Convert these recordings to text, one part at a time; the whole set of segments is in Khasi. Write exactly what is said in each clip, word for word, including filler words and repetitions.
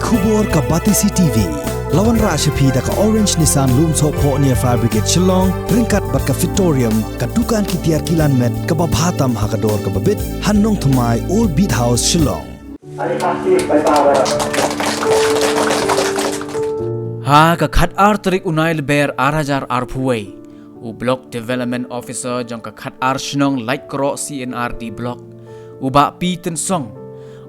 Khubor ka Batesi T V. La wanrah sha phi da ka Orange Nissan Lumsohphoh near Fire Brigade Shillong, ryngkat bad ka Fitorium, ka dukan ki tiar kilan met kaba bha tam ha ka dor kaba bit, ha Nongthymmai Old Beat House Shillong. Ha ka khat ar tarik u Nailaber ar hajar arphew wei, u Block Development Officer jong ka khat ar shnong Laitkroh C and R D Block, u Bah P Tynsong,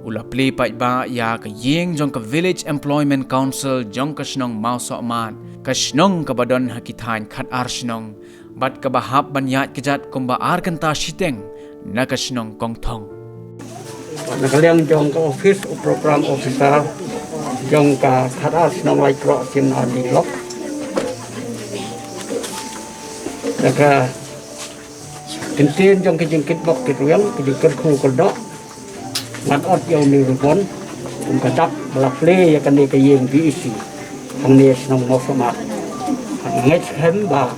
u la plie paidbah ïa ka ïing jong ka Village Employment Council jong ka shnong Mawsohmat, ka shnong kaba don ha ki thaiñ khat ar shnong, bad kaba hap ban ïaid kjat kumba ar kynta shiteng na ka shnong Kongthong. Na ka liang jong ka office u program officer jong ka khat ar shnong Laitkroh C and R D Block, na ka kyntien jong ka jingkitbok kitrwiang, ka jingkyrkhu kyrdoh, ngat ot ïa une u ribbon, kum ka dak ba la plie ïa kane ka ïing B E C hangne shnong Mawsohmat. Ngi ngeit skhem ba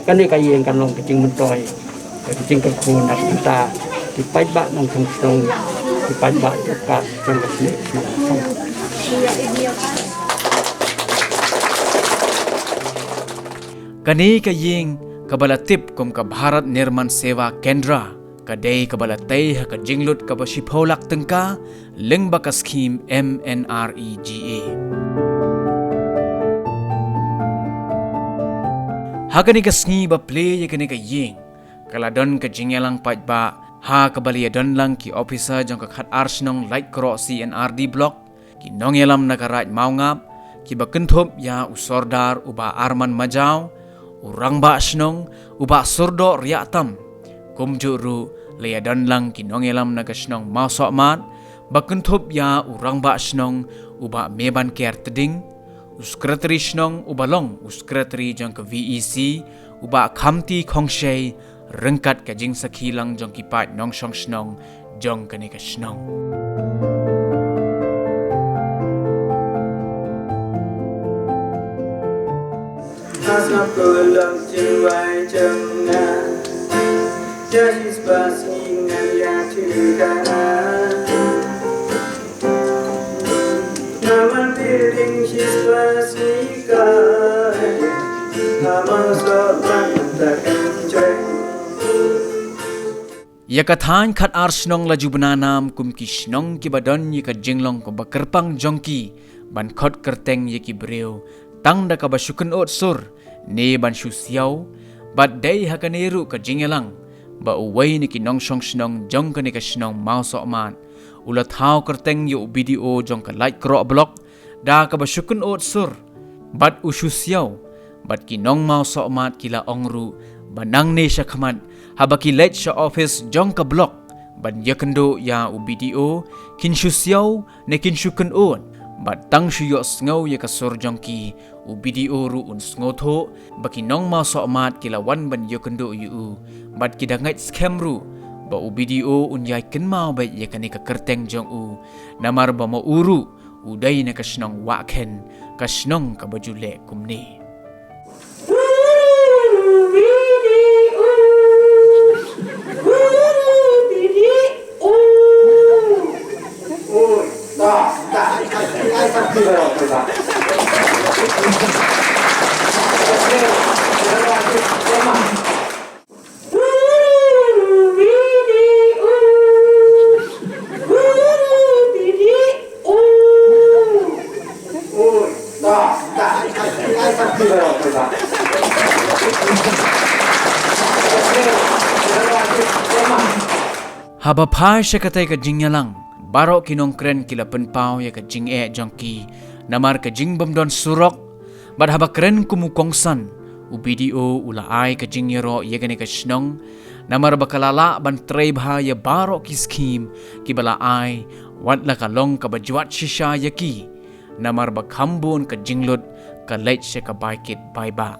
kane ka ïing kan long ka jingmyntoi, ka jingkyrkhu na ka bynta ki paidbah nongshong shnong, ki paidbah jong ka shnong. Kane ka ïing kaba la tip kum ka Bharat Nirman Seva Kendra, ka dei kaba la tei ha ka jinglut kaba shiphew lak tyngka lyngba ka skhim M N R E G A. Ha kane ka sngi ba plie ïa kane ka ïing, ka la don ka jingïalang paidbah ha kaba la ïadon lang ki officer jong ka khat ar shnong Laitkroh C and R D Block, ki nongïalam na ka Raid Mawngap, kiba kynthup ïa u Sordar u Bah Arman Majaw, u Rangbah Shnong u Bah Surdoh Riahtam. Kumjuh ruh la ïadon lang ki nongïalam na ka shnong Mawsohmat, ba kynthup ïa u Rangbah Shnong u Bah Mebanker Tding, u Secretary Shnong uba long u Secretary jong ka V E C, u Bah Khamti Khongshei, ryngkat ka jingsakhi lang jong ki paid nongshong shnong jong kane ka shnong. Ïa ka thaiñ khat ar shnong la ju bna nam kum ki shnong kiba don ïa ka jinglong kaba kyrpang jong ki ban khot kyrteng ïa ki briew tang da kaba shu kynud sur ne ban shu siaw, bad dei ha kane ruh ka jingïalang ba uwei na ki nongshong shnong jong kane ka shnong Mawsohmat u la thaw kyrteng ïa u B D O jong ka Laitkroh Block da kaba shu kynud sur bad u shu siaw, bad ki nong Mawsohmat ki la ong ruh ba nangne shakhmat haba ki leit sha office jong ka block ban ïakynduh ïa u B D O, kin shu siaw ne kin shu kynud, bad tang shu ïohsngew ïa ka sur jong ki, u B D O ruh un sngewthuh ba ki nong Mawsohmat ki la wan ban ïakynduh ïa u, bad ki da ngeit skhem ruh ba u B D O un ïai kynmaw beit ïa kane ka kyrteng jong u, namar ba ma u ruh u dei na ka shnong Wahkhen, ka shnong kaba ju leh kumne. Haba phai sha katei ka jingïalang, baroh ki nongkren ki la pynpaw ïa ka jingeh jong ki namar ka jingbymdon surok, bad haba kren kum u kongsan, u B D O u la ai ka jingïaroh ïa kane ka shnong, namar ba ka la lah ban trei bha ïa baroh ki skhim kiba la ai, wat la ka long kaba jwat shisha ïa ki, namar ba kham bun ka jinglut ka leit sha ka bai kit bai bah.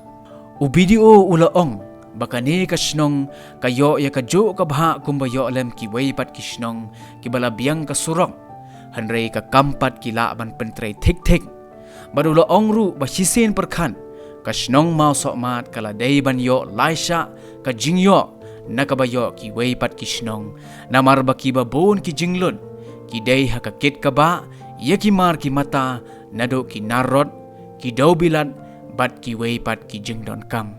U B D O u la ong ba kane ka shnong ka ïoh ïa ka juh ka bhah kumba ïoh lem kiwei pat ki shnong kiba la biang ka surok, hynrei ka kam pat ki lah ban pyntrei thik thik. Bad u la ong ruh ba shisien pyrkhat ka shnong Mawsohmat ka la dei ban ïoh lai shah ka jingïoh na kaba ïoh kiwei pat ki shnong, namar ba kiba bun ki jinglut ki dei ha ka kit ka bah, ïa ki mar ki mata, naduh ki narrot, ki dewbilat, bad kiwei pat ki jingdonkam.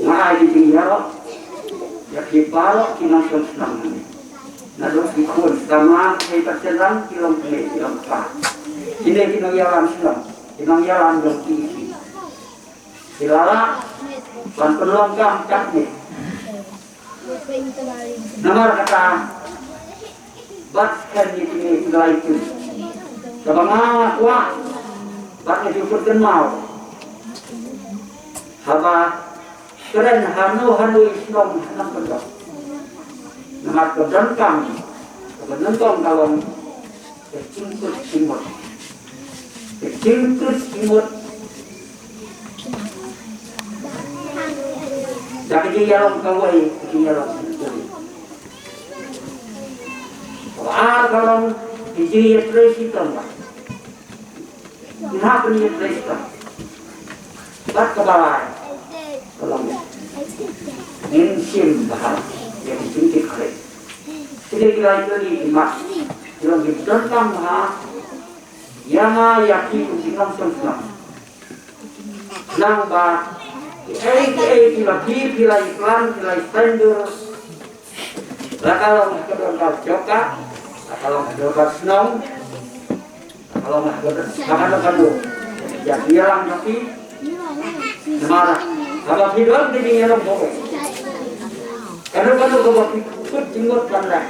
Nga ai ki jingïarap ïa phi baroh ki nongshong shnong hangne. Naduh ki khun samla, ki bad ki long kmie, ki long kpa. Kine ki nongïalam shnong, ki nongïalam jong ki, ki la lah ban pynlong kam katne. Namar kata, bad skhem ïa kine ki la ïathuh, kaba nga kwah bad nga ju pynkynmaw, haba kren hano hano i shnong hangne, namar ka donkam kaba nyngkong ka long ka jingkut jingmut. Ka jingkut jingmut. Da ka jingïalong kawei, ka jingïalong kawei. Kaba ar ka long ka jingïatrei shitom. Nga pynïatrei shitom. Bad kaba lai ka long, ngin shim bha ïa ka jingkit khlieh. Kine ki lai tylli ki mat ki long ki donkam bha ïa nga, ïa phi kum ki nongshong shnong. Nang ba kiei kiei kiba phi, phi la ïakren, phi la ïasaiñdur, la ka long ha ka dorbar jong ka, la ka long ha ka dorbar shnong, la ka long ha ka dorbar, ha kano kano, ïa phi, ïa lang ïa phi. Namar haba phi don ka jingïalong bha, kano kano kaba phi kut jingmut ban leh,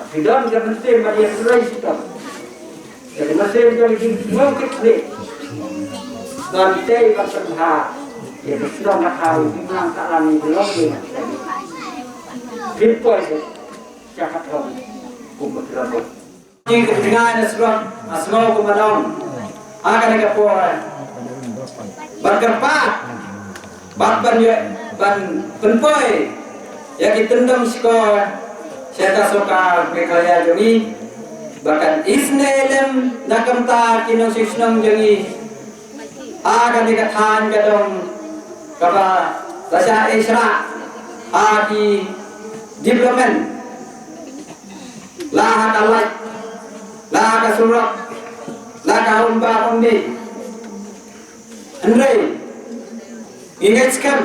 phi don ka mynsiem ban ïatrei shitom. Ka mynsiem jong ka jingkit khlieh ban tei ban pynbha ïa ka shnong ka thaw, ïa ka imlang sahlang, ïa ka longïing. Phin poi sha ka thong kum ka tyrwa. Jingkynjngai na surok ha shnong kum ka nong ha kane ka por ban kyrpad bad ban ïa, ban pynpoi ïa ki tyndong shkor sha ka sorkar Meghalaya jong ngi, ba kan isynei lem na ka bynta ki nongshong shnong jong ngi ha kane ka thaiñ ka dong kaba la shah ïasyrah ha ki development, la ha ka light, la ha ka surok, la ka um ba um dih. Hynrei ngi ngeit skhem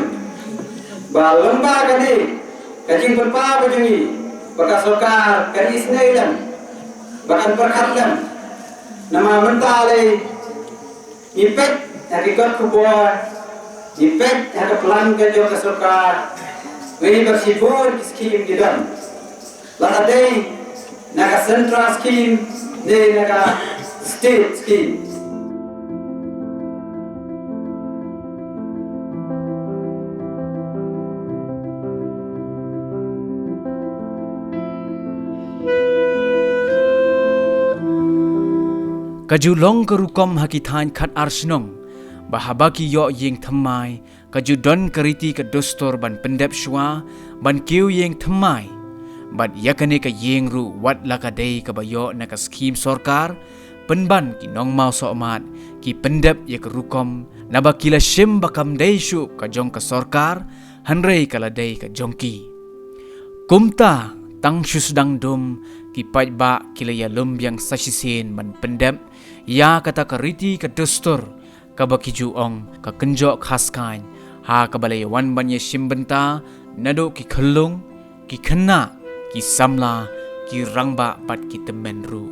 ba lyngba kane ka jingpynpaw ka jong ngi, ba ka sorkar kan isynei lem, ba kan pyrkhat lem. Namar mynta lei ngi peit ha ki kot khubor, ngi peit ha ka plan ka jong ka sorkar, ngi ba shibun ki skim ki don. Lada dei na ka central scheme ne na ka state scheme. Ka ju long ka rukom ha ki thaiñ khatar shnong, ba haba ki ïoh ïing thymmai, ka ju don ka riti ka dustur ban pyndep shuwa ban kiew ïing thymmai. Bad ïa kane ka ïing ruh, wat la ka dei kaba ïoh na ka skim sorkar, pynban ki nongmawsohmat ki pyndep ïa ka rukom, naba ki la shim ba kam dei shuh ka jong ka sorkar, hynrei ka la dei ka jong ki. Kumta, tang shu sdang dum, ki paidbah ki la ïalum biang sa shisien ban pyndep ïa kata ka riti ka dustur, kaba ki ju ong ka kynjoh khaskaiñ, ha kaba la ïawan ban ïashim bynta naduh ki khyllung, ki khynnah, ki samla, ki rangbah bad ki tymmen ruh.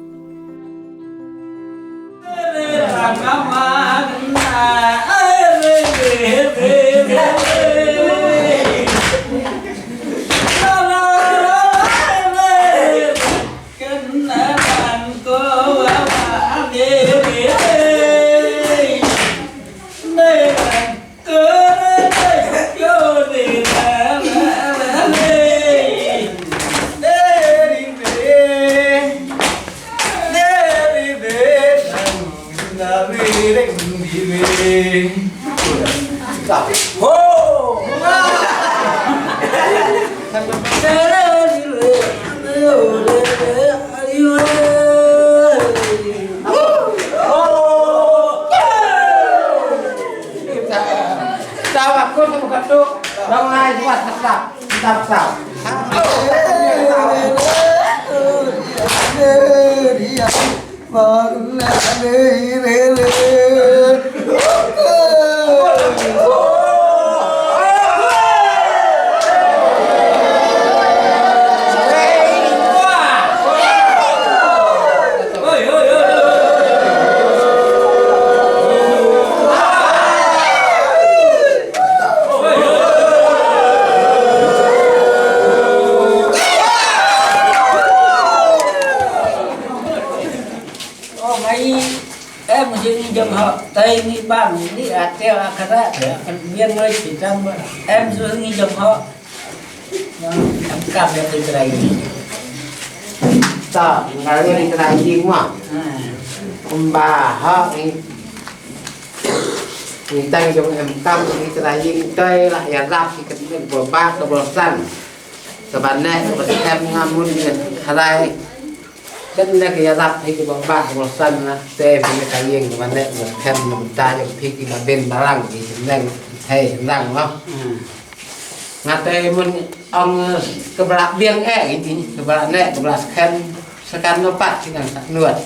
Ơ, ngi em ju ngi jong ho, tei ngi bang, ngi ate akara, ya, biang ngi pitang, em ju ngi jong ho. Em kam ya, tei trai ni. Ta, ngai ni trai ni ma. Hmm. Kumba ha ni. Ni tang jong em kam ni trai ni, tei la ya lap ki kat ni, bo ba ka bo san. Ka ba ne ka ba sem nga mun ni, harai. Kan ne ka ïarap hi kiba bah ba san na te phi ne ka ïing kiba ne ba khem na bynta jong phi kiba bin balang ki neng hei nang no. Hmm. Nga te mun ong ka bra biang eh ini ka bra ne ka bra skhem sekan no pat ki nang sak nuat.